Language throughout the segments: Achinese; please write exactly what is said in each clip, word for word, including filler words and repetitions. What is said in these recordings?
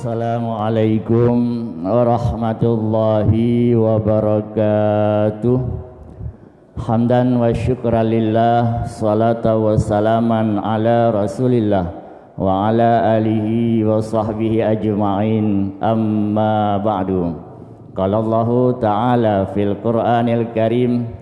Assalamualaikum warahmatullahi wabarakatuh. Hamdan wa syukran lillah, salatan wa salaman ala Rasulillah wa ala alihi wa sahbihi ajma'in. Amma ba'du. Qala Allahu ta'ala fil Qur'anil Karim,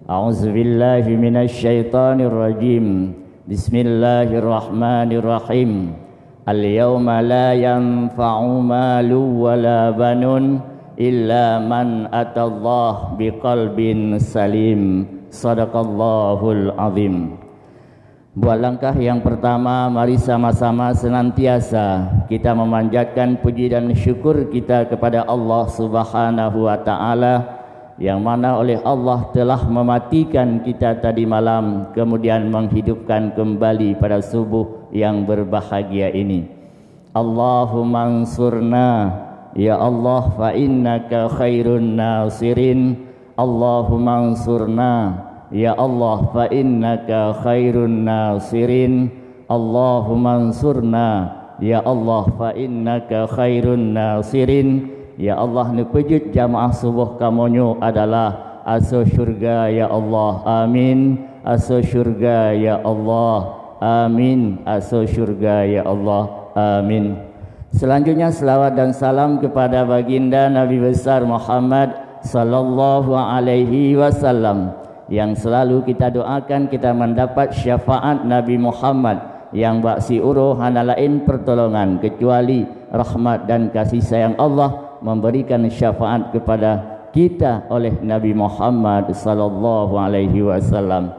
a'udzubillahi minasy syaithanir rajim. Bismillahirrahmanirrahim. Al-yauma la yanfa'u malu wa la banun illa man atallaha biqalbin salim. Sadaqallahul azim. Buat langkah yang pertama, mari sama-sama senantiasa kita memanjatkan puji dan syukur kita kepada Allah Subhanahu wa Ta'ala, yang mana oleh Allah telah mematikan kita tadi malam, kemudian menghidupkan kembali pada subuh yang berbahagia ini. Allahumma ansurna, ya Allah, fa innaka khairun nasirin. Allahumma ansurna, ya Allah, fa innaka khairun nasirin. Allahumma ansurna, ya Allah, fa innaka khairun nasirin. Ya Allah, neupeujeuet jamaah suboh kamoe nyoe adalah asoe syurga, ya Allah. Amin. Asoe syurga, ya Allah. Amin. Asoe syurga, ya Allah. Amin. Selanjutnya, selawat dan salam kepada Baginda Nabi Besar Muhammad sallallahu alaihi wasallam, yang selalu kita doakan kita mendapat syafaat Nabi Muhammad, yang bak siuroe hana laén pertolongan kecuali rahmat dan kasih sayang Allah memberikan syafaat kepada kita oleh Nabi Muhammad sallallahu alaihi wasallam.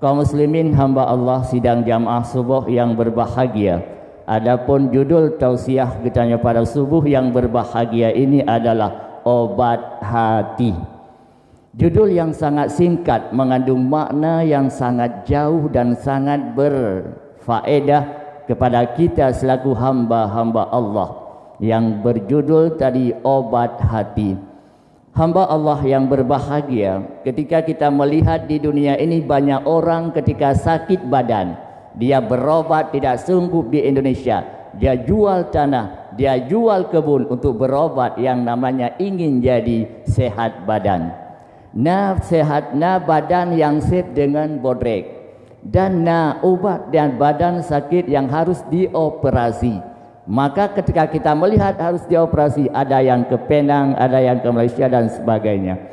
Kaum muslimin hamba Allah sidang jamaah suboh yang berbahagia, adapun judul tausiah geutanyoe pada suboh yang berbahagia ini adalah obat hati. Judul yang sangat singkat mengandung makna yang sangat jauh dan sangat berfaedah kepada kita selaku hamba-hamba Allah, yang berjudul tadi obat hati. Hamba Allah yang berbahagia, ketika kita melihat di dunia ini banyak orang ketika sakit badan, dia berobat tidak sanggup di Indonesia, dia jual tanah, dia jual kebun untuk berobat yang namanya ingin jadi sehat badan. Na sehat, na badan yang sép dengan bodrek. Dan na ubat dan badan sakit yang harus dioperasi. Maka ketika kita melihat harus dioperasi, ada yang ke Penang, ada yang ke Malaysia dan sebagainya.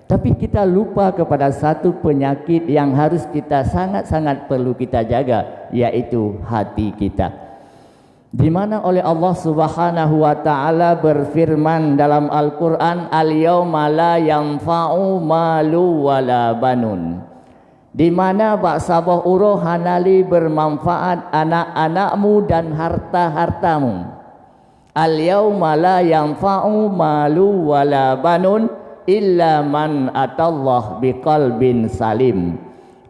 Tapi kita lupa kepada satu penyakit yang harus kita sangat-sangat perlu kita jaga, yaitu hati kita. Di mana oleh Allah Subhanahu wa Ta'ala berfirman dalam Al-Quran, "Al-yauma la yanfa'u malu wala banun." Di mana bak saboh uroe hana lé bermanfaat anak-anakmu dan harta-hartamu. "Al-yauma la yanfa'u malu wala banun illa man atallaha biqalbin salim."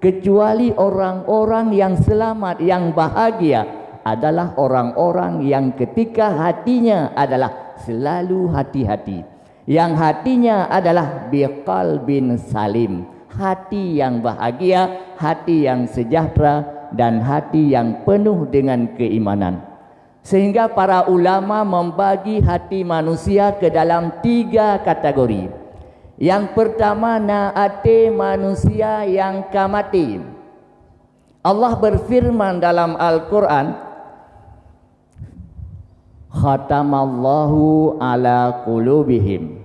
Kecuali orang-orang yang selamat, yang bahagia adalah orang-orang yang ketika hatinya adalah selalu hati-hati. Yang hatinya adalah biqalbin salim, hati yang bahagia, hati yang sejahtera, dan hati yang penuh dengan keimanan. Sehingga para ulama membagi hati manusia ke dalam tiga kategori. Yang pertama, na até manusia yang ka maté. Allah berfirman dalam Al-Quran, "Khatamallahu ala qulubihim."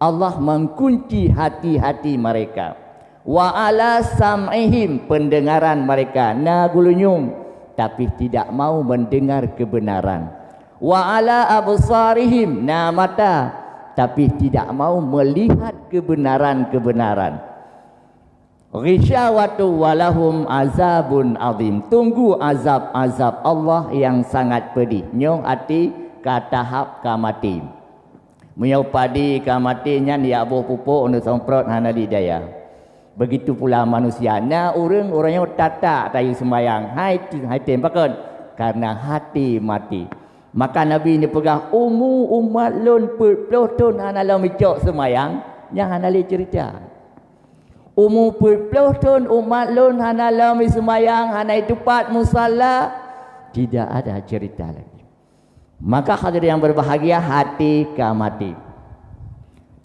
Allah mengkunci hati-hati mereka. "Wa ala sam'ihim," pendengaran mereka na gulunyueng, tapi tidak mau mendengar kebenaran. "Wa ala absarihim," na mata, tapi tidak mau melihat kebenaran-kebenaran. "Ghisyawatu wa lahum azabun azim." Tunggu azab-azab Allah yang sangat pedih. Nyoe hati ka tahap ka maté. Meunyoe padi ka maté nyan, jak boh pupuk, neusomprot, hana lé daya. Begitu pula manusia. Na ureuëng, ureuëng nyoe tatak tayue seumayang. Hai, hai tem pakon? Karena hati maté. Maka Nabi neupeugah, "Umu umat lôn peuet ploh thon hana lom icok seumayang," nyan hana lé cerita. Umu peuet ploh thon umat lôn hana lom seumayang, hana itupat musalla, tidak ada cerita lagi. Maka hadirin yang berbahagia, hati ka mati.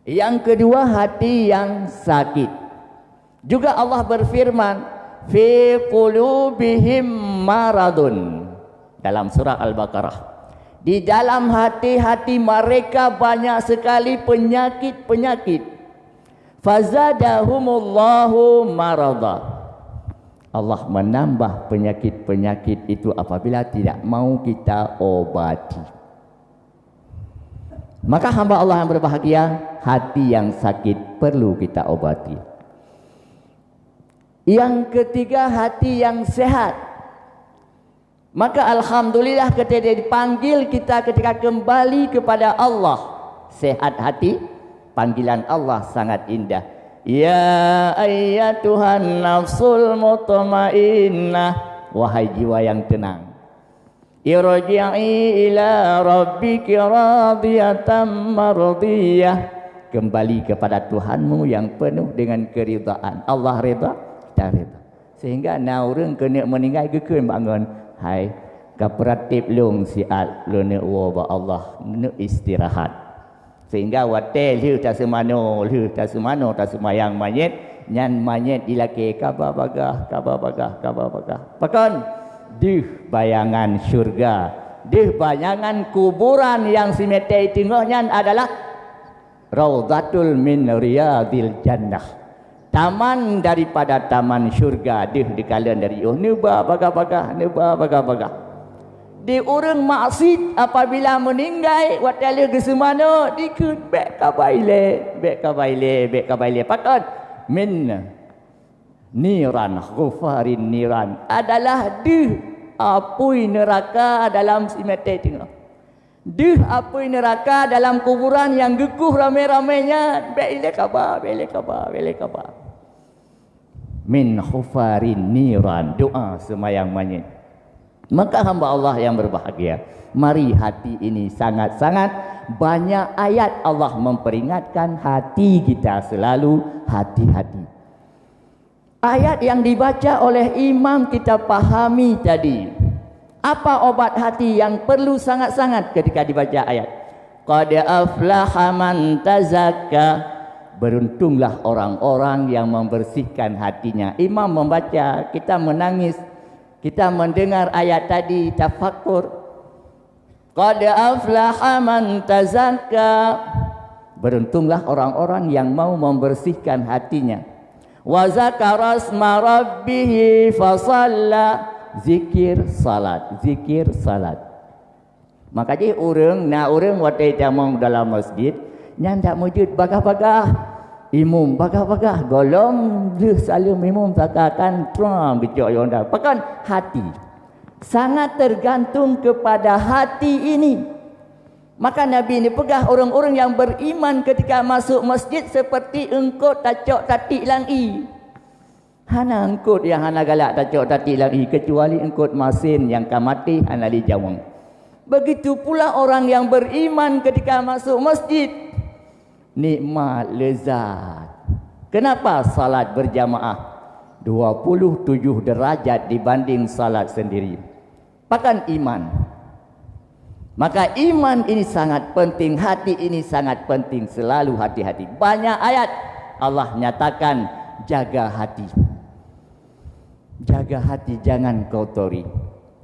Yang kedua, hati yang sakit. Juga Allah berfirman, "Fi qulubihim maradun." Dalam surah Al-Baqarah. Di dalam hati-hati mereka banyak sekali penyakit-penyakit. "Fazadahumullahu marada." Allah menambah penyakit-penyakit itu apabila tidak mau kita obati. Maka hamba Allah yang berbahagia, hati yang sakit perlu kita obati. Yang ketiga, hati yang sehat. Maka alhamdulillah ketika dipanggil kita ketika kembali kepada Allah, sehat hati, panggilan Allah sangat indah. "Ya ayyatuhan nafsul mutmainnah," wahai jiwa yang tenang. "Irji'i ila rabbiki radiyatan mardiyah." Kembali kepada Tuhanmu yang penuh dengan keridaan. Allah rida, kita rida. Sehingga na ureuëng keuneuk meuninggai geukheun bangon, "Hai, ka peuratéb lôn siat lôn neuk woe bak Allah, neuk istirahat." Sehingga watée lheueh taseumanoe, lheueh taseumanoe, taseumayang manyét, nyan manyét jilakée kaba bagah, kaba bagah, kaba bagah. Pakon? Deuh bayangan syurga, deuh bayangan kuburan nyang simeté teungoh nyan adalah raudhatul min riyadil jannah. Taman daripada taman syurga deuh dikalon dari yoh. Neuba bagah-bagah, neuba bagah-bagah. Di ureuëng maksiet apabila meuninggai, watée lheueh geuseumanoe, dikheun, "Bék kaba ilée, bék kaba ilée, bék kaba ilée." Pakon? Min niran, ghufarin niran. Adalah deuh apui neuraka dalam simeté teungoh. Deuh apui neuraka dalam kuburan nyang geukueh ramé-ramé nyan, bék ilée kaba, bék ilée kaba, bék ilée kaba. Min hufarin niran, doa seumayang manyét. Maka hamba Allah yang berbahagia, mari hati ini sangat-sangat banyak ayat Allah memperingatkan hati kita selalu hati-hati. Ayat yang dibaca oleh imam kita pahami tadi. Apa obat hati yang perlu sangat-sangat ketika dibaca ayat? "Qad aflaha man tazakka." Beruntunglah orang-orang yang membersihkan hatinya. Imam membaca, kita menangis, kita mendengar ayat tadi, tafakur. "Qad aflaha man tazakka." Beruntunglah orang-orang yang mau membersihkan hatinya. "Wa zakarasma rabbihi fasalla." Zikir salat, zikir salat. Maka jih ureuëng, na ureuëng watée tamong dalam masjid, nyan dak meujeuet bagah-bagah. Imum bagah-bagah, gohlom lheueh saleuem imum saka kan trang geucok yonda. Pakon? Hati. Sangat tergantung kepada hati ini. Maka Nabi neupeugah ureuëng-ureuëng yang beriman ketika masuk masjid seperti eungkot tacok tatiek lam ié. Hana eungkot nyang hana galak tacok tatiek lam ié, kecuali eungkot masin nyang ka maté hana lé jaweueng. Begitu pula orang yang beriman ketika masuk masjid. Nikmat, lezat. Kenapa? Salat berjamaah dua puluh tujuh derajat dibanding salat sendiri. Pakon? Iman. Maka iman ini sangat penting, hati ini sangat penting, selalu hati-hati. Banyak ayat Allah nyatakan, jaga hati. Jaga hati, jangan kotori.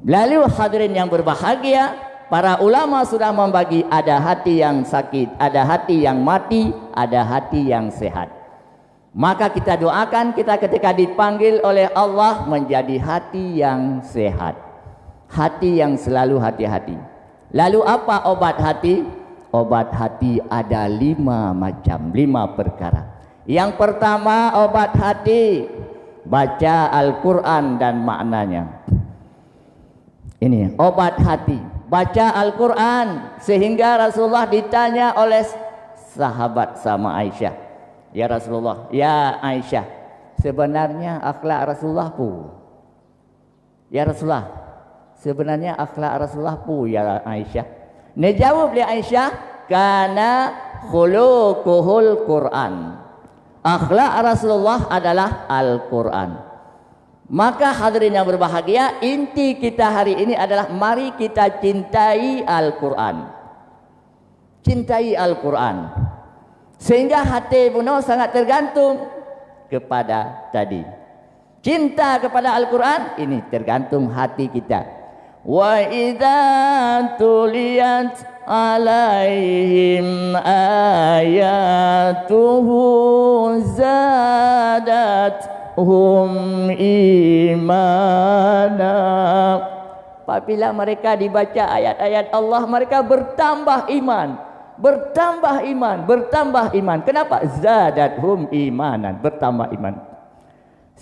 Lalu hadirin yang berbahagia, para ulama sudah membagi, ada hati yang sakit, ada hati yang mati, ada hati yang sehat. Maka kita doakan kita ketika dipanggil oleh Allah menjadi hati yang sehat. Hati yang selalu hati-hati. Lalu apa obat hati? Obat hati ada lima macam, lima perkara. Yang pertama, obat hati, baca Al-Quran dan maknanya. Ini obat hati, baca Al-Quran. Sehingga Rasulullah ditanya oleh sahabat sama Aisyah, "Ya Rasulullah, ya Aisyah, sebenarnya akhlak Rasulullah peue?" "Ya Rasulullah, sebenarnya akhlak Rasulullah peue, ya Aisyah?" Neujaweueb lé Aisyah, "Kana khuluquhul Quran." Akhlak Rasulullah adalah Al-Quran. Maka hadirin yang berbahagia, inti kita hari ini adalah mari kita cintai Al-Quran. Cintai Al-Quran. Sehingga hati bunoe sangat tergantung kepada tadi. Cinta kepada Al-Quran, ini tergantung hati kita. Wa idza tuliyat alaihim ayatuhu zadathum imana. Apabila mereka dibaca ayat-ayat Allah, mereka bertambah iman, bertambah iman, bertambah iman. Kenapa? Zadathum imanan, bertambah iman.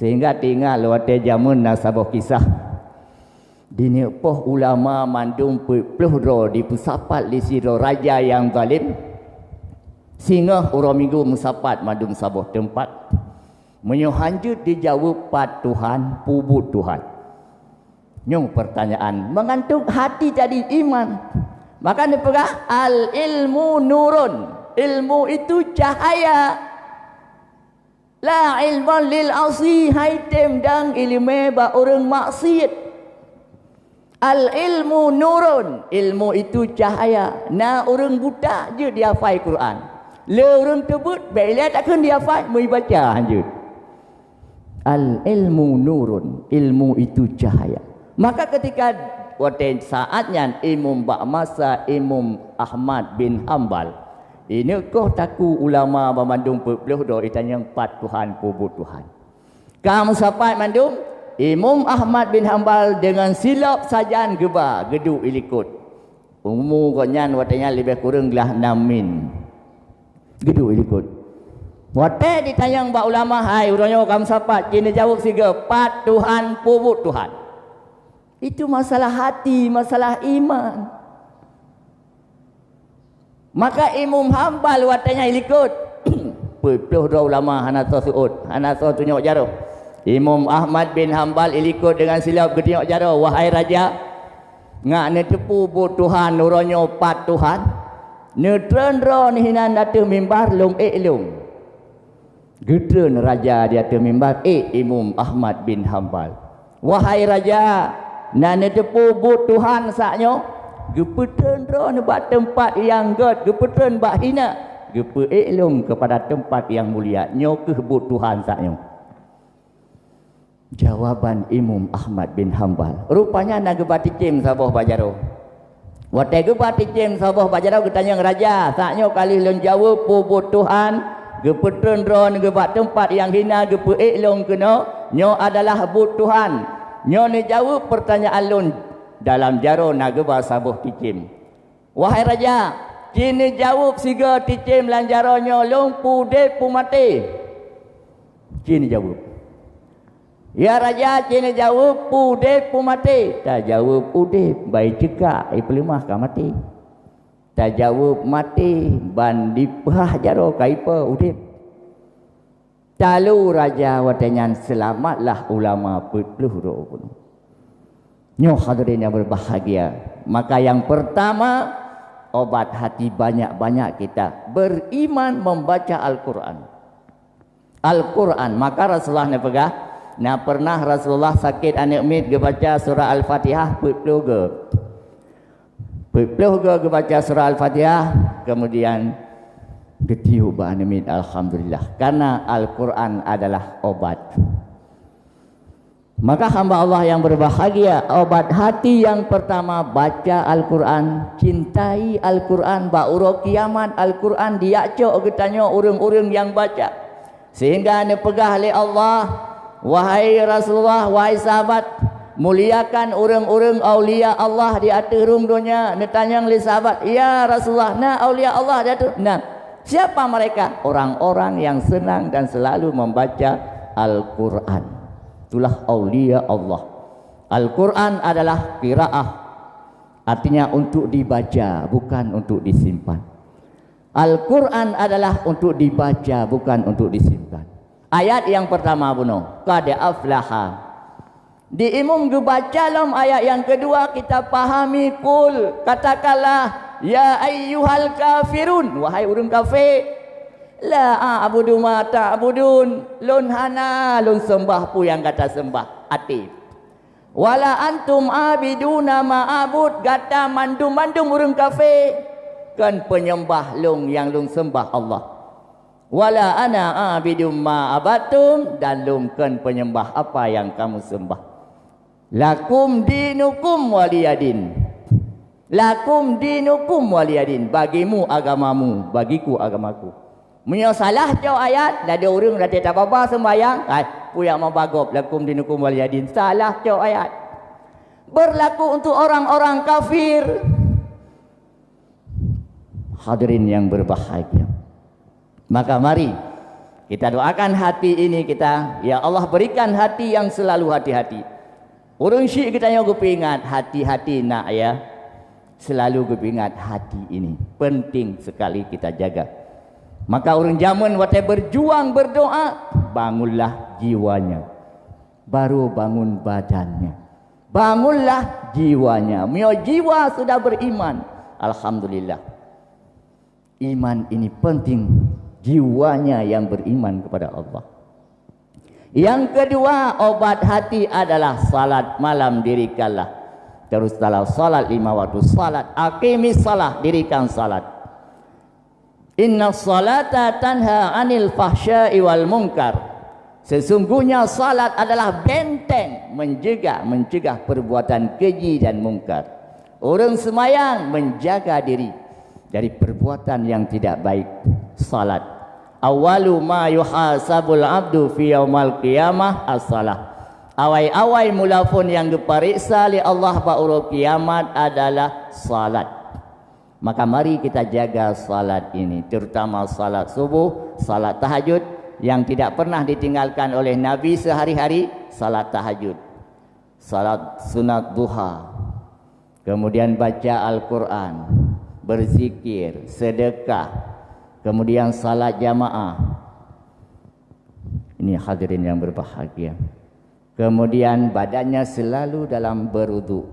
Sehingga teuingat lôn watée jameun na saboh kisah. Dineuk poh ulama mandum peuet ploh droe dipeusapat lé sidroe raja nyang zalim. Singoh uroe Minggu meusapat mandum saboh teumpat. Meunyoe hanjeuet dijaweueb pat Tuhan, peubuet Tuhan. Nyoe pertanyaan meugantung hati tadi iman. Maka neupeugah, "Al-ilmu nurun." Ilmu itu cahaya. "La ilman lil asi", hai tem dang ileumé bak ureuëng maksiet. "Al-ilmu nurun", ilmu itu cahaya. Na ureuëng buta jeuet dihafai Quran. Le ureuëng teubeut, bék ilée takheun dihafai, meuibaca hanjeuet. "Al-ilmu nurun", ilmu itu cahaya. Maka ketika watée saat nyan imum bak masa Imum Ahmad bin Hambal, ineuk koh taku ulama banmandum peuet ploh droe itanyong pat Tuhan, peubuet Tuhan. Ka meusapat mandum, Imum Ahmad bin Hambal deungon silop sajan geuba geuduek ilikot. Umu gobnyan watée nyan leubeh kureueng glah nam min. Geuduek ilikot. Watée jitanyong bak ulama, "Hai, uroe nyoe ka meusapat, ci neujaweueb sigoe, pat Tuhan, peubuet Tuhan." Itu masalah hati, masalah iman. Maka Imum Hambal watée nyan ilikot. Peuet ploh droe ulama hana soe seuôt, hana soe tunyok jaroe. Imum Ahmad bin Hambal ilikot deungon silop geutunyok jaroe, "Wahai raja, ngat neuteupeue buet Tuhan uroe nyoe pat Tuhan. Neutreun droeneuh hinan ateueh mimbar, lôn ék lôn." Geutreun raja di ateueh mimbar, ék Imum Ahmad bin Hambal. "Wahai raja, na neuteupeue buet Tuhan saat nyoe? Geupeutreun droeneuh bak teumpat nyang gét, geupeutreun bak hina, geupeuék lôn keupada teumpat nyang mulia. Nyoe kheueh buet Tuhan saat nyoe." Jawaban Imum Ahmad bin Hambal. Rupanya na geuba ticém saboh bak jaroe. Watée geuba ticém saboh bak jaroe geutanyong raja, "Saat nyoe ka lheueh lôn jaweueb peue buet Tuhan, geupeutreun droeneuh bak teumpat nyang hina, geupeuék lôn keunoe, nyoe adalah buet Tuhan. Nyoe neujaweueb peurtanyaan lôn." Dalam jaroe na geuba saboh ticém. "Wahai raja, ci neujaweueb sigoe ticém lam jaroe nyoe, lôn peue udeb peue maté?" Ci neujaweueb. "Ya raja, ci neujaweueb peue udeb peue maté?" "Tajaweueb udeb, bah icekak, ipeuleumah ka maté. Tajaweueb maté, ban dipeuhah jaroe ka ipo udeb." Talu raja watée nyan, seulamatlah ulama peuet ploh droe. Nyoe hadirin yang berbahagia, maka yang pertama, obat hati banyak-banyak kita beriman membaca Al-Quran. Al-Quran, maka Rasulullah neupeugah, na pernah Rasulullah sakét aneuëk miet geubaca surah Al-Fatihah peuet ploh goe. Peuet ploh goe geubaca surah Al-Fatihah, kemudian geutiup bak aneuëk miet, alhamdulillah. Karena Al-Quran adalah obat. Maka hamba Allah yang berbahagia, obat hati yang pertama baca Al-Quran, cintai Al-Quran, bak uroe kiamat Al-Quran diyakcok geutanyoe ureuëng-ureuëng nyang baca. Sehingga neupeugah lé Allah, "Wahai Rasulullah, wahai sahabat, muliakan ureuëng-ureuëng aulia Allah di ateueh rhueng donya." Neutanyong lé sahabat, "Ya Rasulullah, na aulia Allah di ateueh?" "Na." "Siapa mereka?" "Orang-orang yang senang dan selalu membaca Al-Quran. Itulah aulia Allah." Al-Quran adalah qiraah, artinya untuk dibaca, bukan untuk disimpan. Al-Quran adalah untuk dibaca, bukan untuk disimpan. Ayat yang pertama bunoe, qad aflaha. Di imum geubaca lom ayat yang kedua, kita pahami qul, katakanlah, "Ya ayyuhal kafirun, wahai ureuëng kafé." "La a'budu ma ta'budun, lôn hana lôn seumbah peue nyang gata seumbah." até. "Wala antum abiduna ma abud," gata mandum-mandum ureuëng kafé kon peunyeumbah lôn nyang lôn seumbah Allah. "Wala ana abidum ma abattum," dan lôn kon peunyeumbah apa nyang kamu seumbah. "Lakum dinukum waliyadin." "Lakum dinukum waliyadin," bagimu agamamu, bagiku agamaku. Meunyoe salah cok ayat, ladôm ureuëng ladôm tababa seumbahyang, ai, peue nyang meubagob, "Lakum dinukum waliyadin." Salah cok ayat. Berlaku untuk orang-orang kafir. Hadirin yang berbahagia. Maka mari kita doakan hati ini kita, ya Allah, berikan hati yang selalu hati-hati. Ureuëng syiek geutanyoe geupeuingat, hati-hati nak ya. Selalu geupeuingat hati ini. Penting sekali kita jaga. Maka ureuëng jameun watée berjuang berdoa, bangunlah jiwanya. Baru bangun badannya. Bangunlah jiwanya. Meunyoe jiwa sudah beriman, alhamdulillah. Iman ini penting, jiwanya yang beriman kepada Allah. Yang kedua, obat hati adalah salat malam dirikanlah. Terus dalam salat lima waktu salat, aqimis salat, dirikan salat. "Inna salata tanha anil fahsya'i wal munkar." Sesungguhnya salat adalah benteng menjaga, mencegah perbuatan keji dan mungkar. Ureuëng seumayang menjaga diri dari perbuatan yang tidak baik. Salat. "Awwalu ma yuhasabul abdu fi yaumal qiyamah as-salah." Awai-awai mula phon nyang geupareksa lé Allah bak uroe kiamat adalah salat. Maka mari kita jaga salat ini, terutama salat subuh, salat tahajud yang tidak pernah ditinggalkan oleh Nabi sehari-hari, salat tahajud, salat sunat duha, kemudian baca Al-Quran, berzikir, sedekah, kemudian salat jamaah. Ini hadirin yang berbahagia. Kemudian badannya selalu dalam beruduk.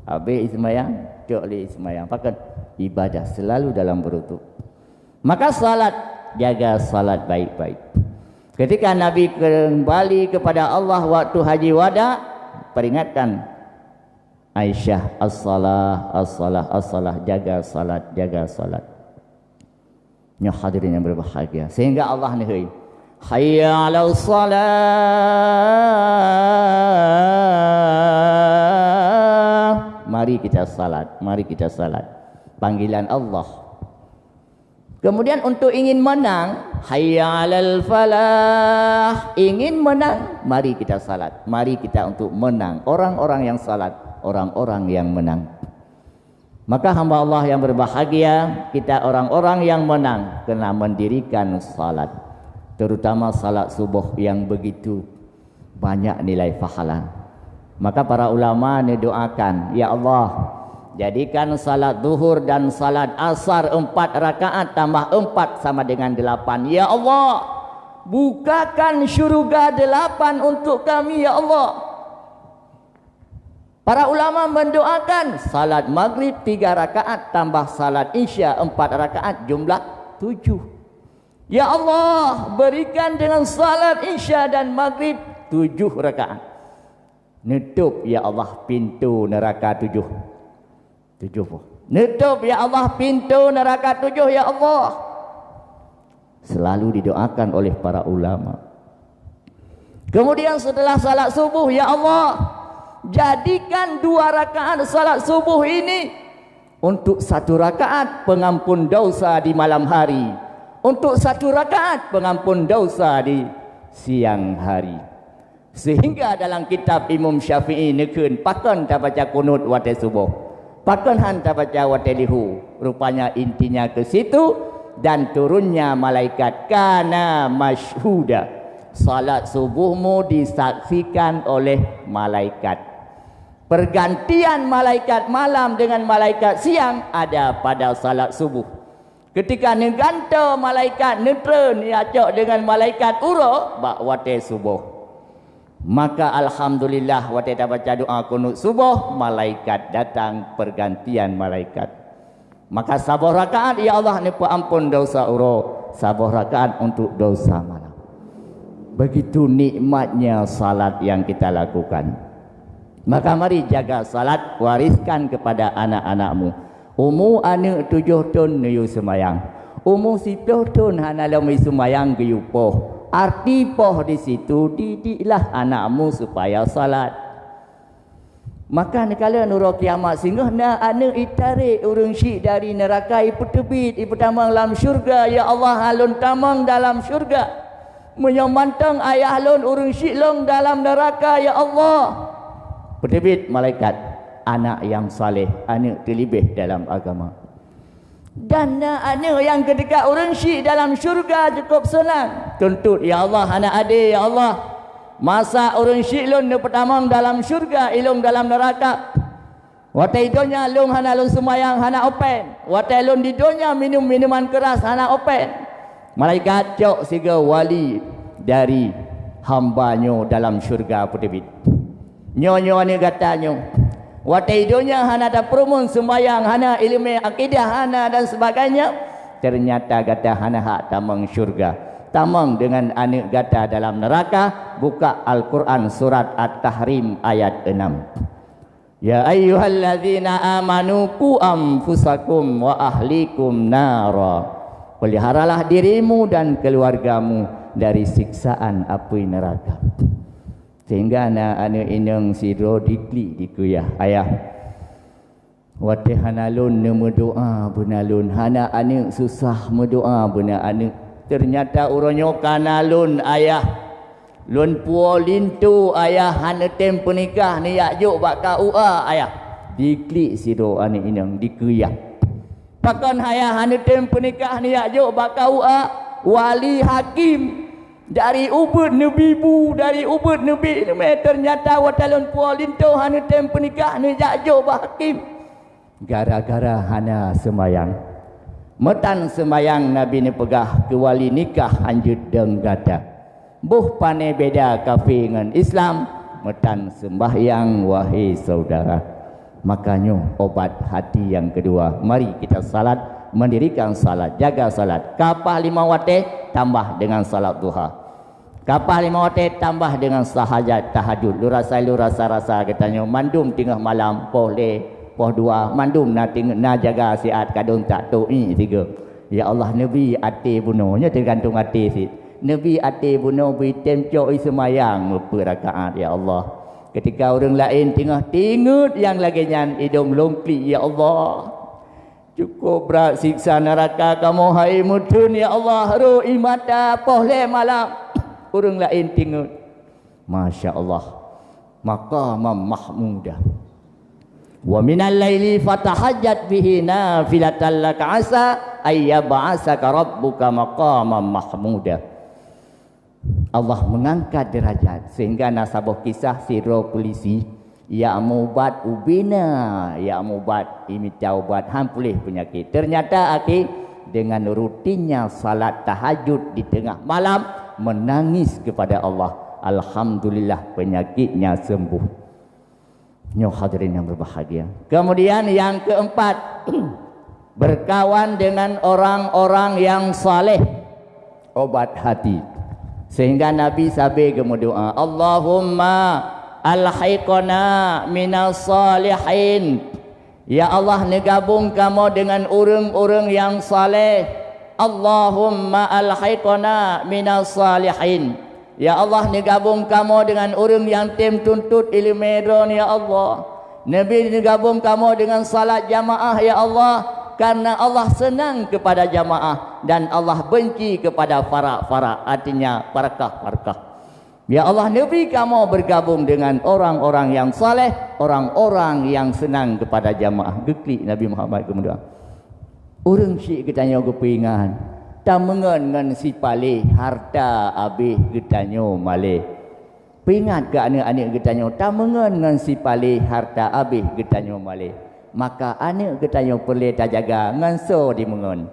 Habis sembahyang, cok lé sembahyang. Pakat ibadah selalu dalam beruduk. Maka salat, jaga salat baik-baik. Ketika Nabi kembali kepada Allah waktu haji wada, peringatkan Aisyah, "As-salah, as-salah, as-salah, jaga salat, jaga salat." Nyoe hadirin yang berbahagia. Sehingga Allah neuhôi, "Hayya 'alas salah." Mari kita salat, mari kita salat. Panggilan Allah. Kemudian untuk ingin menang, "Hayya 'alal falah." Ingin menang, mari kita salat. Mari kita untuk menang. Orang-orang yang salat, orang-orang yang menang. Maka hamba Allah yang berbahagia, kita orang-orang yang menang kena mendirikan salat, terutama salat subuh yang begitu banyak nilai pahala. Maka para ulama neudoakan, "Ya Allah, jadikan salat zuhur dan salat asar empat rakaat tambah empat sama dengan delapan. Ya Allah, bukakan syurga delapan untuk kami, ya Allah." Para ulama mendoakan salat maghrib tiga rakaat tambah salat isya empat rakaat, jumlah tujuh. Ya Allah, berikan dengan salat isya dan maghrib tujuh rakaat. Nutup, ya Allah, pintu neraka tujuh. Tujuh boh. Nutup, ya Allah, pintu neraka tujuh, ya Allah. Selalu didoakan oleh para ulama. Kemudian setelah salat subuh, ya Allah, jadikan dua rakaat salat subuh ini untuk satu rakaat pengampun dosa di malam hari, untuk satu rakaat pengampun dosa di siang hari. Sehingga dalam kitab Imam Syafi'i neukheun pakon tabaca kunut watée suboh, pakon han tabaca watée lihu. Rupanya intinya ke situ, dan turunnya malaikat kana masyhuda. Salat subuhmu disaksikan oleh malaikat. Pergantian malaikat malam dengan malaikat siang ada pada salat subuh. Ketika neugantoe malaikat neutreun, neucok deungon malaikat uroe bak watée suboh. Maka alhamdulillah, watée tabaca doa kunut suboh, malaikat datang pergantian malaikat. Maka saboh rakaat, ya Allah, neupeuampon dosa uroe, saboh rakaat untuk dosa malam. Begitu nikmatnya salat yang kita lakukan. Maka mari jaga salat, wariskan kepada anak-anakmu. Umu aneuëk tujoh thon neuyue seumayang. Umu siplôh thon hana lom jiseumayang geuyue poh. Arti poh di situ, didiklah anakmu supaya salat. Maka neukalon uroe kiamat singoh na aneuëk itarek ureuëng syik dari neuraka, ipeuteubiet, ipeutamong lam syeuruga, "Ya Allah, ulôn tamong dalam syeuruga. Meunyoe mantong ayah lôn ureuëng syik lôn dalam neuraka, ya Allah." Peuteubiet malaikat, anak yang saleh, aneuëk teuleubeh dalam agama. Dan na aneuëk nyang keudeuka ureuëng syik dalam syeuruga cukôp seunang. Tuntot, "Ya Allah, hana adé, ya Allah. Masa ureuëng syik lôn neupeutamong dalam syeuruga, ilôn dalam neuraka. Watée i donya lôn hana lôn seumayang, hana open. Watée lôn di donya minum minuman keuras, hana open." Malaikat cok sigoe wali dari hamba nyoe dalam syeuruga peuteubiet. "Nyoe, nyoe aneuëk gata nyoe. Watée i donya hana tapeureumeun seumayang, hana iéleumé akidah, hana dan sebagainya. Ternyata gata hana hak tamong syeuruga. Tamong deungon aneuëk gata dalam neuraka." Buka Al-Quran surat At-Tahrim ayat enam. "Ya ayyuhalladzina amanu qu anfusakum wa ahlikum nara." Peliharalah dirimu dan keluargamu dari siksaan api neraka. Sehingga na aneuëk inong sidroe diklik dikeuyah, "Ayah, watée hana lôn neumeudoá beuna lôn, hana aneuëk susah meudoá beuna aneuëk. Ternyata uroe nyoe ka na lôn, ayah. Lôn puwoe linto, ayah, hana tem peunikah, neujak jok bak K U A, ayah." Diklik sidroe aneuëk inong dikeuyah. "Pakon ayah hana tem peunikah, neujak jok bak K U A, wali hakim?" Dari ubeut neubi bu, dari ubeut neubi iéleumé, ternyata watée lôn puwoe linto hana tem peunikah, neujak jok bak hakim. Gara-gara hana seumayang. Meutan seumayang Nabi neupeugah keu wali nikah hanjeuet deung gata. Boh pane beda kafé ngon Islam, meutan seumbahyang, wahé syedara. Maka nyoe obat hati nyang keudua. Mari kita salat, mendirikan salat, jaga salat. Ka paih limong watée, tambah dengan salat duha. Ka paih limong watée, tambah dengan sahajat tahajud. Lôn rasa, lôn rasa-rasa geutanyoe mandum teungoh malam, poh lhée, poh dua, mandum na ting-, na jaga siat kadang tak to'i sigoe. Ya Allah, neubi até bunoe, nyoe teugantung até cit. Neubi até bunoe bri tem cok i seumayang meupeuet rakaat, ya Allah. Keutika ureuëng laén teungoh tingeut nyang lagée nyan, idong lôn klik, ya Allah. Cukôp brat siksa neuraka kamoe hai meutheun, ya Allah, rhot ie mata poh lhée malam. Ureuëng laén tingeut. Masya Allah. Maqamam mahmuda. "Wa minal laili fatahajjat bihi nafilatan laka asa ayyab'asaka rabbuka maqamam mahmuda." Allah mengangkat derajat, sehingga na saboh kisah sidroe polisi, jak meuubat ubena, jak meuubat, imita ubat, han puléh peunyakét. Ternyata akhé dengan rutinnya salat tahajud di tengah malam, menangis kepada Allah. Alhamdulillah, penyakitnya sembuh. Nyoe hadirin yang berbahagia. Kemudian yang keempat, berkawan dengan orang-orang yang saleh, obat hati. Sehingga Nabi sabe geumeudoa, "Allahumma alhiqna minas salihin." Ya Allah, neugabong kamoe dengan ureuëng-ureuëng nyang saleh. Allahumma alhiqna minas salihin. Ya Allah, neugabong kamoe dengan ureuëng nyang tem tuntot iéleumé droe, ya Allah. Nabi neugabong kamoe dengan salat jamaah, ya Allah, karena Allah senang kepada jamaah dan Allah benci kepada farak-farak, artinya parakah-parakah. Ya Allah, neubri kamoe bergabung dengan orang-orang yang saleh, orang-orang yang senang kepada jamaah. Geuklik Nabi Muhammad keumuliaan. Ureuëng syik geutanyoe geupeuingat, tameungon ngon sipaléh harta abéh geutanyoe malée. Peuingat keu aneuëk-aneuëk geutanyoe, tameungon ngon sipaléh harta abéh geutanyoe malée. Maka aneuëk geutanyoe peureulée tajaga ngon soe jimeungon.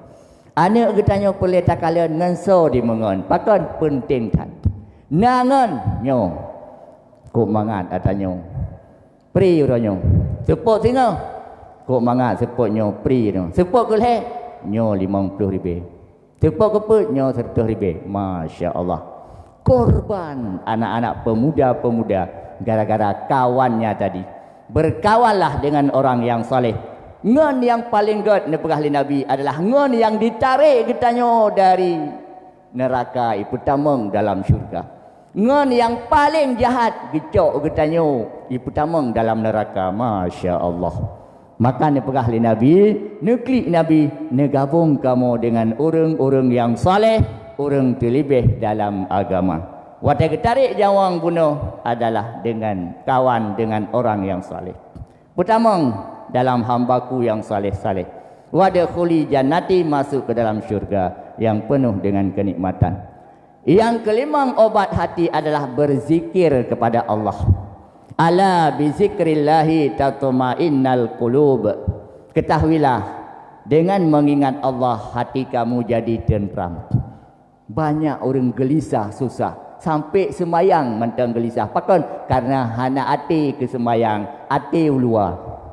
Aneuëk geutanyoe peureulée takalon ngon soe jimeungon. Pakon peunteng that. Na ngon nyoe. Kok mangat ata nyoe. Pri uroe nyoe. Seupôt singoh. Kok mangat seupôt nyoe pri nyoe. Seupôt keu lhée nyoe limong ploh ribée. Seupôt keu peuet nyoe seratus ribée. Masya Allah. Korban anak-anak pemuda-pemuda gara-gara kawannya tadi. Berkawanlah dengan orang yang saleh. Ngon nyang paleng gét neupeugah lé Nabi adalah ngon nyang jitarek geutanyoe dari neuraka jipeutamong dalam syeuruga. Ngon nyang paleng jahat geucok geutanyoe jipeutamong dalam neuraka. Masya Allah. Maka neupeugah lé Nabi, neuklik Nabi, neugabong kamoe dengan ureuëng-ureuëng nyang saleh, ureuëng teuleubeh dalam agama. Watée geutarek nyawöng bunoe adalah dengan kawan dengan orang yang saleh. Peutamong dalam hamba-Ku nyang saleh-saleh. Wadkhuli jannati, masuk ke dalam syurga yang penuh dengan kenikmatan. Yang kelimong obat hati adalah berzikir kepada Allah. Ala bizikrillahi tatmainnal qulub. Ketahuilah, dengan mengingat Allah hati kamu jadi tentram. Banyak ureuëng geulisah susah, sampai seumayang mantong geulisah. Pakon? Karena hana até keu seumayang, até u luwa.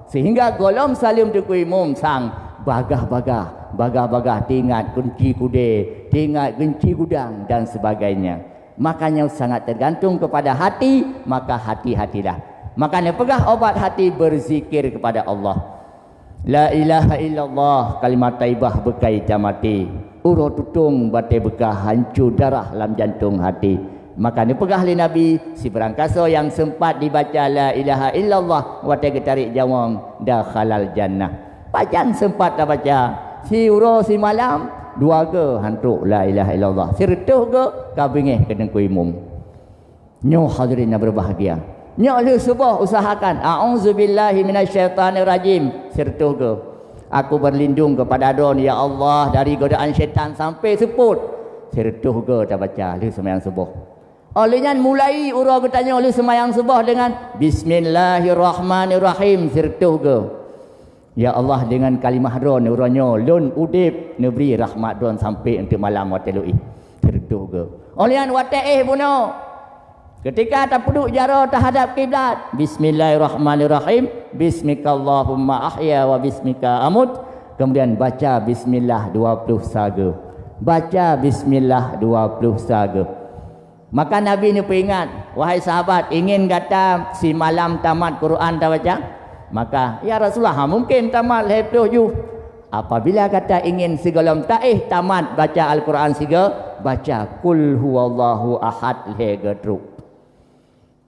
Sehingga gohlom saleuem Teungku Imum sang bagah-bagah, bagah-bagah teuingat kunci keudè, teuingat kunci gudang dan sebagainya. Makanya sangat tergantung kepada hati, maka hati-hatilah. Maka neupeugah obat hati berzikir kepada Allah. La ilaha illallah, kalimat thaibah beukai tamaté. Uroe tutong batée beukah hanco darah lam jantong hati. Maka neupeugah lé Nabi, sibarangkasoe nyang seumpat jibaca la ilaha illallah watée geutarek nyawöng dakhalal jannah. Pajan seumpat tabaca? Siuroe simalam, dua goe han trok la ilaha illallah. Sireutôh goe ka beungéh keu Teungku Imum. Nyoe hadirin nyang berbahagia. Nyoe lheueh suboh usahakan, "A'udzubillahi minasyaitonirrajim." Sireutôh goe. "Aku berlindung kepada Droe, ya Allah, dari godaan syaitan sampai seupôt." Sireutôh goe tabaca lheueh seumayang suboh. Óh lheueh nyan mulai uroe geutanyoe lheueh seumayang suboh dengan, "Bismillahirrahmanirrahim." Sireutôh goe. Ya Allah, dengan kalimah Droe uroe nyoe lôn udeb, neubri rahmat Droe sampai eunteuk malam watée lôn éh. Sireutôh goe. Óh lheueh nyan watée éh bunoe, ketika tapeuduek jaroe teuhadap kiblat, "Bismillahirrahmanirrahim. Bismikallahumma ahya wa bismika amut." Kemudian baca bismillah dua puluh sa goe. Baca bismillah dua puluh sa goe. Maka Nabi neupeuingat, "Wahai sahabat, ingin gata simalam tamat Quran tabaca?" Maka, "Ya Rasulullah, ha mungken tamat lhée ploh juh." "Apabila gata ingin sigohlom taéh tamat baca Al-Quran sigoe, baca Qul huwallahu ahad lhée goe trok."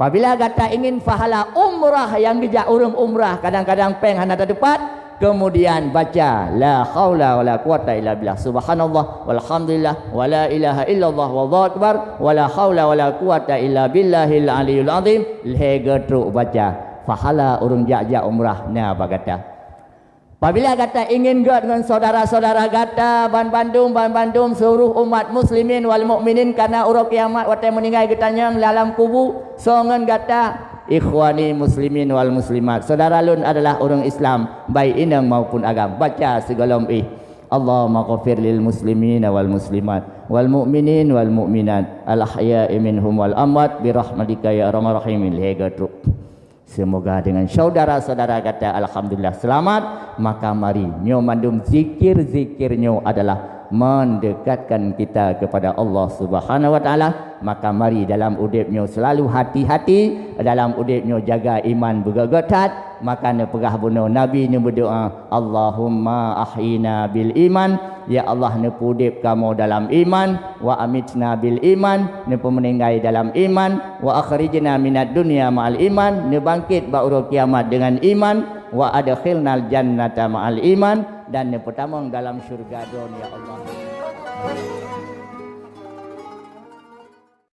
Apabila gata ingin pahala umrah nyang geujak ureuëng umrah, kadang-kadang péng hana tatupat, kemudian baca, "La haula wala quwata illa billah, subhanallah, walhamdulillah, wala ilaha illallah, wallahu akbar, wala haula wala quwata illa billahil aliyul azim," lhée goe trok baca. Pahala ureuëng jak-jak umrah na bak gata. Apabila gata ingin gét ngon saudara-saudara gata, banbandum, banbandum seluruh umat muslimin wal mukminin, karena uroe kiamat watée meuninggai geutanyong lam kubu, soe ngon gata? Ikhwani muslimin wal muslimat, saudara lôn adalah ureuëng Islam, baik inong maupun agam. Baca sigohlom éh, "Allahumma ghafir lil muslimina wal muslimat, wal mu'minin wal mu'minat, al ahya'i minhum wal amwat, birahmatika ya arhamar rahimin," lhée goe trok. Semoga dengan saudara-saudara gata alhamdulillah selamat, maka mari nyoe mandum zikir-zikir nyoe adalah mendekatkan kita kepada Allah Subhanahu wa Taala. Maka mari dalam udeb nyoe selalu hati-hati, dalam udeb nyoe jaga iman beugét-gét that. Maka neupeugah bunoe Nabi neubeudoa, "Allahumma ahyina bil iman," ya Allah, neupeudeb kamoe dalam iman, "wa amitna bil iman," neupeumeuninggai dalam iman, "wa akhrijna minad dunya ma'al iman," neubangkét bak uroe kiamat dengan iman, "wa adkhilnal jannata ma'al iman," dan neupeutamong dalam syeuruga Droe, ya Allah.